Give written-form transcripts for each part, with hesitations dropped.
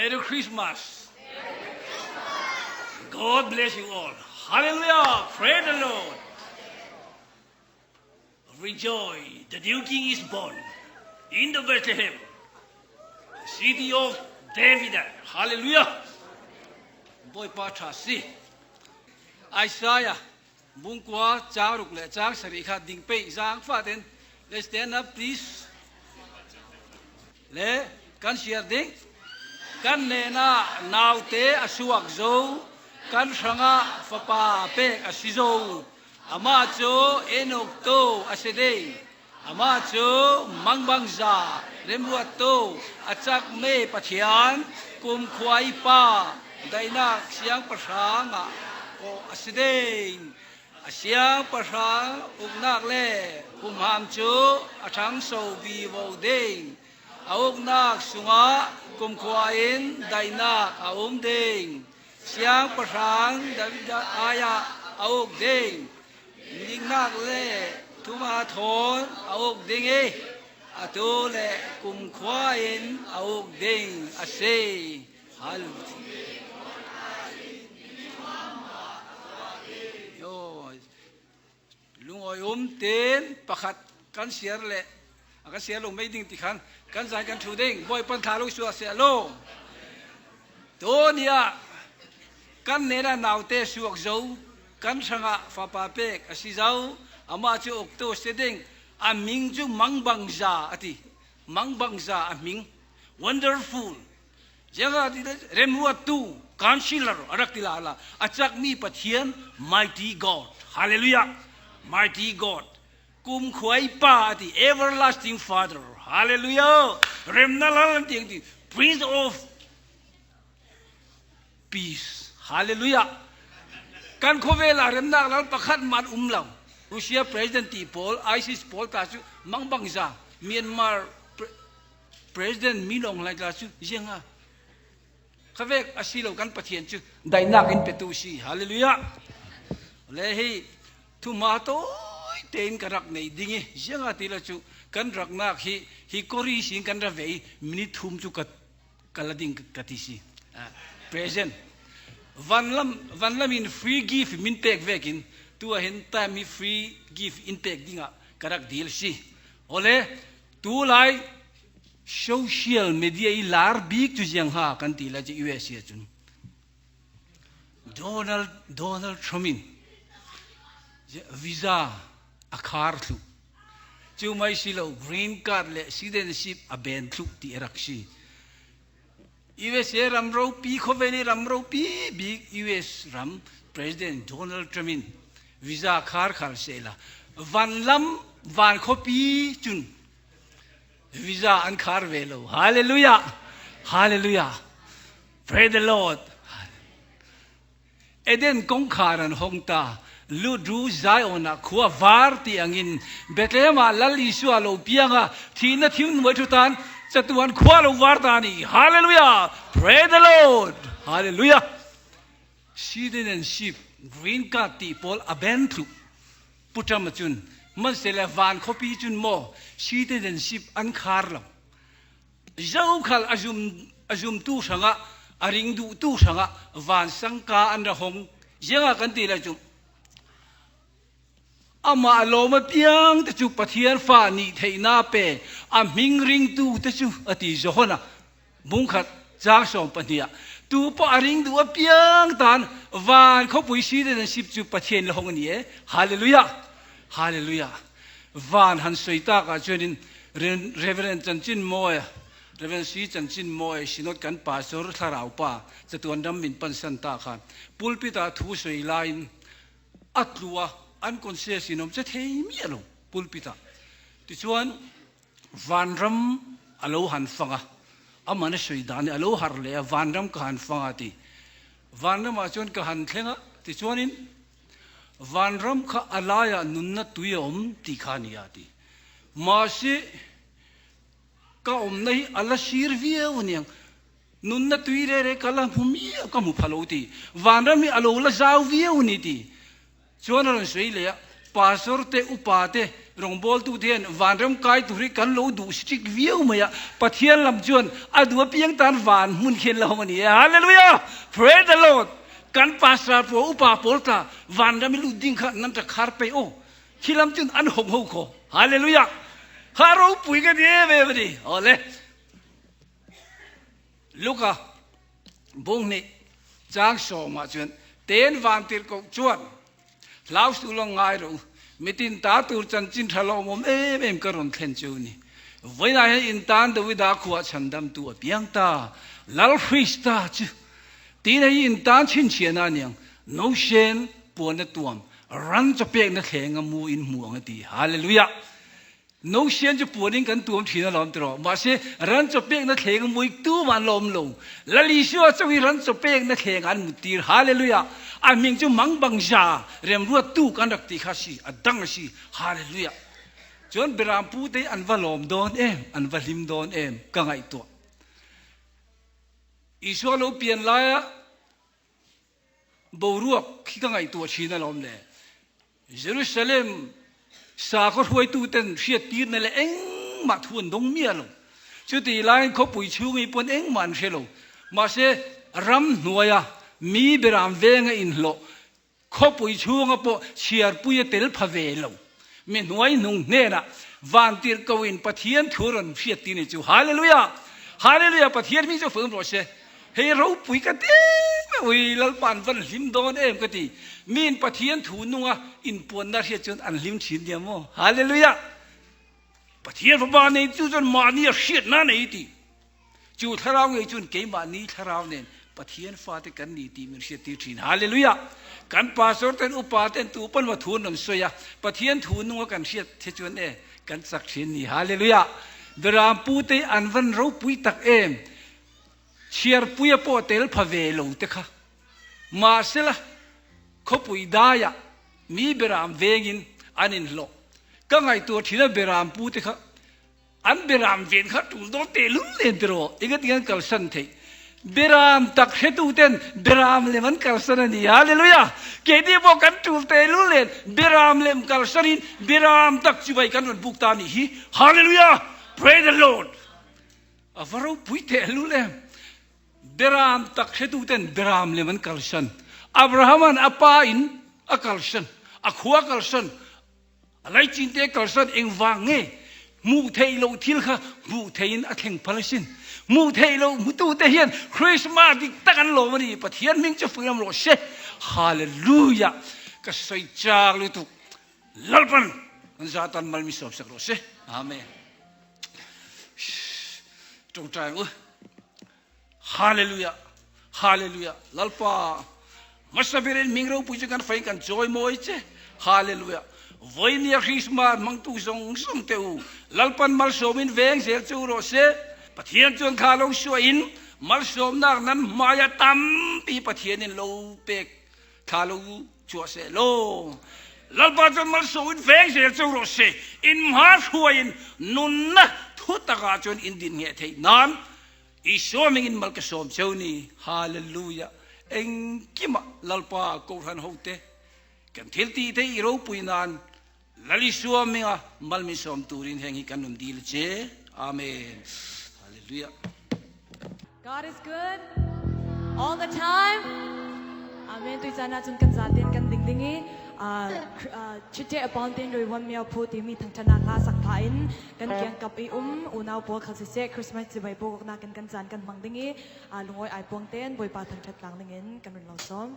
Merry Christmas. God bless you all. Hallelujah. Praise the Lord. Rejoice, the new king is born in the Bethlehem, the city of David. Hallelujah. Bawipa tha si. Isaiah bungkua chang ruk le chang sari kha ding pe zang fa ten. Let's stand up please. Le kan share ding. Kan nena naute asuak zo kan hranga fapa pek asizo Amah cu Enoktu a si ding. Amah cu mangbangza remruattu, a cakmi Pathian, kumkhua i Pa, daihnak siangpahrang ah kawh a si ding. A siangpahrang uknak le humham cu a ṭhangso vivo ding. A uknak sungah kumkhua in daihnak a um ding. Siangpahrang David ai ah a uk ding. Ningnak le thuma thawn a uk ding i atu le kumkhua in a uk ding a si. Hallelujah. Lungawi um tein pakhat kan siar le a kan siar lo mei ding ti khan kan zai kan thu ding Bawipa thla lo suah seh law to ni ah kan nena naute suak zo kan hrangah fapa pek a si zo amah cu uktu si ding a ming cu mangbangza a ti mangbangza a ming wonderful Ziangah ti remruattu counselor a rak ti la la a cakmi Pathian mighty God hallelujah mighty God kum khuai pa ati everlasting father hallelujah remna lal an ti ti prince of peace hallelujah kan khawvel ah remnak lal pakhat man um lo Russia president ti pawl ISIS pawl ta cu mangbang za Myanmar President Min Aung Hlaing tla cu zianga khavek asi lo kan Pathian cu daihnak in petu si hallelujah le hi thuma toi tein ka rak nei ding i zianga ti la cu kan raknak hi hi kori sin kan ra ve minute thum cu ka kala ding ka ti si present vanlam vanlam in free gift min pek vekin tu hin time hi free gift in pek dingah ka rak deal si ole Tu lai social media i lar bik cu ziang ha kan ti lai cu US ah cun Donald Donald Trump in visa a khar thlu cu mai si lo green card le citizenship a ben thlu ti a rak si USA ram ropi khawvel i ram ropi bik US ram President Donald Trump in visa khar khar sehla van lam van khuapi cun visa an khar ve lo hallelujah hallelujah praise the Lord Eden kongkhar an hong ta Ludru Zion ah khua var ti angin Bethlehem ah Lal Isua lo pianga thi na thiu nuai thu tan chatuan khua lo var ta ni hallelujah praise the Lord hallelujah citizenship green card ti pawl a ben thlu puṭam cun man sele van khuapi cun maw citizenship an khar lo zokhal a zumtu hrangah a ring duhtu hrangah vansangka an ra hong ziangah kan ti lai cu amah lawm a piang te cu Pathian fa nih theihnak pe a hming ringtu te cu a ti Johana bungkhat caang 12 ah tu pa a ring duh a piang tan van khawpui citizenship cu Pathian le hong ni e hallelujah hallelujah van han soi tak ah chuanin Reverend Chanchin Mawi Reverend Si Chanchin Mawi Synod kan pastor thlarau pa chatuan ram min pan san ta khan pulpit ah thu soi lain a tlua an conscious in om che thei mi alo pulpit ah tichuan vanram alo han fanga aman a soi dan alo har le a vanram ka han fanga ti vanram ah chuan ka han thlenga tichuanin Vanram kha a laiah nunna tui a awm ti kha a ni a ti. Mahse, ka awmna hi a la sir viau a niang. Nunna tui re re ka la hmu miau ka hmu pha lo ti. Vanram hi a lo la zau viau a ni ti. Chuan a rawn sawi leh a, pastor te, upa te, Rawngbawltute hian vanram kai tur hi kan lo duh strict viau mai a, Pathian lam chuan a duh apiang tan van hmun khian la awm a ni e. Hallelujah! Praise the Lord! Kan pastor pawl, upa pawl tla vanram i lut ding kha nan ta khar peih aw. Khi lam chuan an hawng ho khaw. Hallelujah! Kha ropui ka ti em em a ni. Awle. Luka bunghnih chang sawmah chuan ten vantirhkoh chuan Hlau suh lo ngai rawh u, mitin ta tur chanchin tha lawmawm em em ka rawn thlen chu ni. Vawiinah hian in tan Davida khuah chhandamtu a piang ta, Lal Krista chu. Tiin hei in tan chhinchhiahna a niang, Nosen puanna tuam, ran chawpekna thlenga mu in hmu ang a ti. Hallelujah! Nosian chu puanin kan tuam thin alawm tiraw? Mahse, ran chaw pekna thleng a muik tumah an la awm lo. Lal Isua chauh hi ran chaw pekna thleng an muttir. Hallelujah! A hming chu Mangbang za remruattu kan rak tih kha a si, a dang a si. Hallelujah! Chuan Beram pute hi an va lawm dawn em? An va hlim dawn em? Ka ngaihtuah. Isua lo pian laia Boruak khi ka ngaihtuah thin alawm le. Jerusalem sakhaw hruaituten hriattirna leh engmah thu an dawng miah lo. Chutih laiin khawpui chhungi pawn engmah an hre lo. Mahse, ramhnuaia mi beram venga inhlawh, khawpui chhunga pawh chhiarpui a tel pha ve lo. Mi hnuai hnung hnenah vantirhkohin Pathian thu rawn hriattir ni chu. Hallelujah! Hallelujah! Pathian hming chu fum rawh se. Hei ropui ka ti em ui Lalpa an van hlim dawn em ka ti. Miin Pathian thu nunga inpuanna hriat chuan an hlim thin nia maw? Hallelujah! Pathian fapa nei chu chuan mahni a hriatna nei ti. Chu thlarau ngei chuan keimahni thlarau nen Pathian fate kan ni tih min hriattir thin. Hallelujah! Kan pastor ten upa ten tu pawn va thu an rawn sawi a, Pathian thu nunga kan hriat te chuan e kan chak thin ni. Hallelujah! Beram pute an van ropui tak em! Chhiarpuia pawh tel pha ve lo te kha. Mahsela, khawpui daiah mi beram vengin an inhlawh. Ka ngaihtuah thin a beram pu te kha an beram ven kha tul dawn teh lul nen tiraw? Engati an kalsan theih? Beram tak hretu ten beram lem an kalsan a ni. Hallelujah! Keini pawh kan tul teh lul nen beram lem kalsanin beram tak chibai kan rawn buk ta a nih hi. Hallelujah! Praise the Lord! A va ropui teh lul em! Beram tak hretuten beram lem an kalsan. Abrahama'n a pa in a kalsan, a khua a kalsan, a laichin te a kalsan engvang nge? Hmuh theih loh thil kha hmuh theihin a thleng phal asin. Hmuh theih loh hmutute hian Christmas dik tak an lawm a ni. Pathian hming chu fuih ram rawh se. Hallelujah! Ka sawi chak lutuk. Lalpan kan za tan mal mi sawm sak rawh se. Amen. Tawngtai ang u. Hallelujah. Hallelujah. Lalpa hmasa berin hming ropui chu kan fain kan chawi mawi che. Hallelujah. Vawinia Christmas hmangtu zawng zawng te u. Lalpan malsawmin veng zel chu rawh se. Pathian chuan thla lo suahin malsawmnak nan hmaia tampi Pathianin lo pek thla lo Chhuah seh law, Lalpa chuan malsawmin veng zel cheu rawh se, in hma hruaiin nunna thu takah chuan in din ngheh theih nan Isua mingin mal ka sawm cheu ni. Hallelujah! Engkimah Lalpa Kohhran hote kan thil tih te i ropui nan Lal Isua minga mal min sawm turin heng hi kan rawn dil che. Amen. Hallelujah. God is good all the time. Amen. Tui caan ahcun kan zaten kan ding ding i chite upon tin rui wan miao phu timi thangṭhatnak hla sak pha in kan kiangkap i um unau pawl khal siseh Christmas cibai puknak in kan caan kan hmang ding i lungawi ai puang ten Bawipa thangṭhat tlang ding in kan run lo sawm.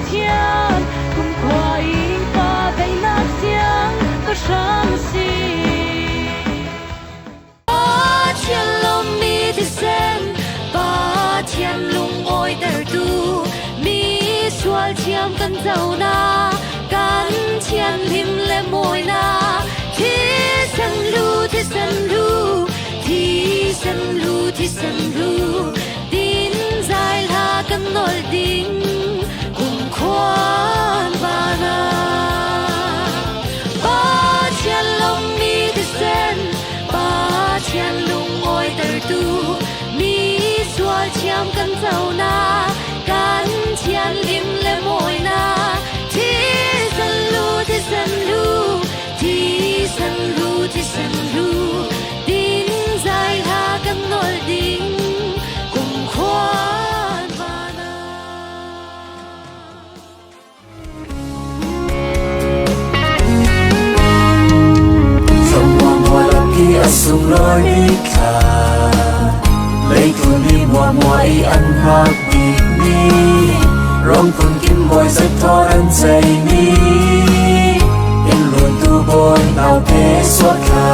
Pathian kumkhua in Pa daihnak siang pahrang a si. Pathian lawmmi thisen, Pathian lungawitertu, mi sual thiam kan conak, kan thianhlim le mawinak, thisen lu, thisen lu, thisen lu, thisen lu, din zai hla kan nawl ding, kumkhuan van ah. Pathian lawmmi thisen, Pathian lungawitertu, mi sual thiam kan conak, kan thianhlim le mawinak, thisen lu, thisen lu, thisen lu, thisen lu, din zai hla kan nawl ding, kumkhuan van ah. Thlam a sunglawi bik thla Leitlun i mua mua i an hngak bik ni Rong phun kim bawi zet thawr an chei mi In run tu bawi naute suat thla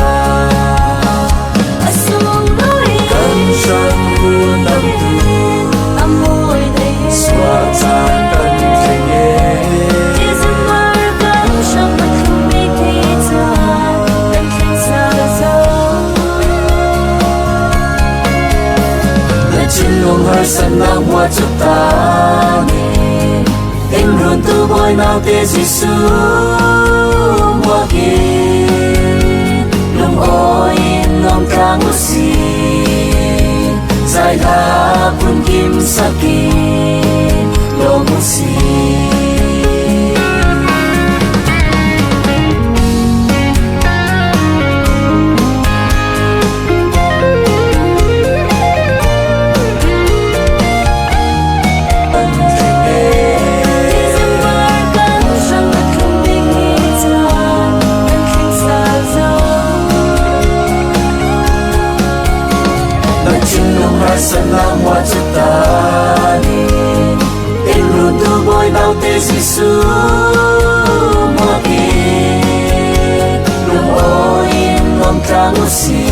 A sunglawi Kan hrang run dam tu a mawi dei Suah caan kan thei e December kan hrang a thlum bik ni caan kan thleng sal zo. Na thinlung harsatnak mua chu ta ni In run tu bawi naute Jesuh mua kin Lung awi in lawm tlang u si Zai hla phun kim sakin lawm u si. December kan hrang a thlum bik ni caan kan thleng sal zo. Na thinlung harsatnak mua chu ta ni In run tu bawi naute Jesuh mua kin Lung awi in lawm tlang u si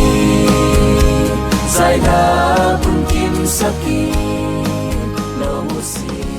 Zai hla phun kim sakin lawm u si.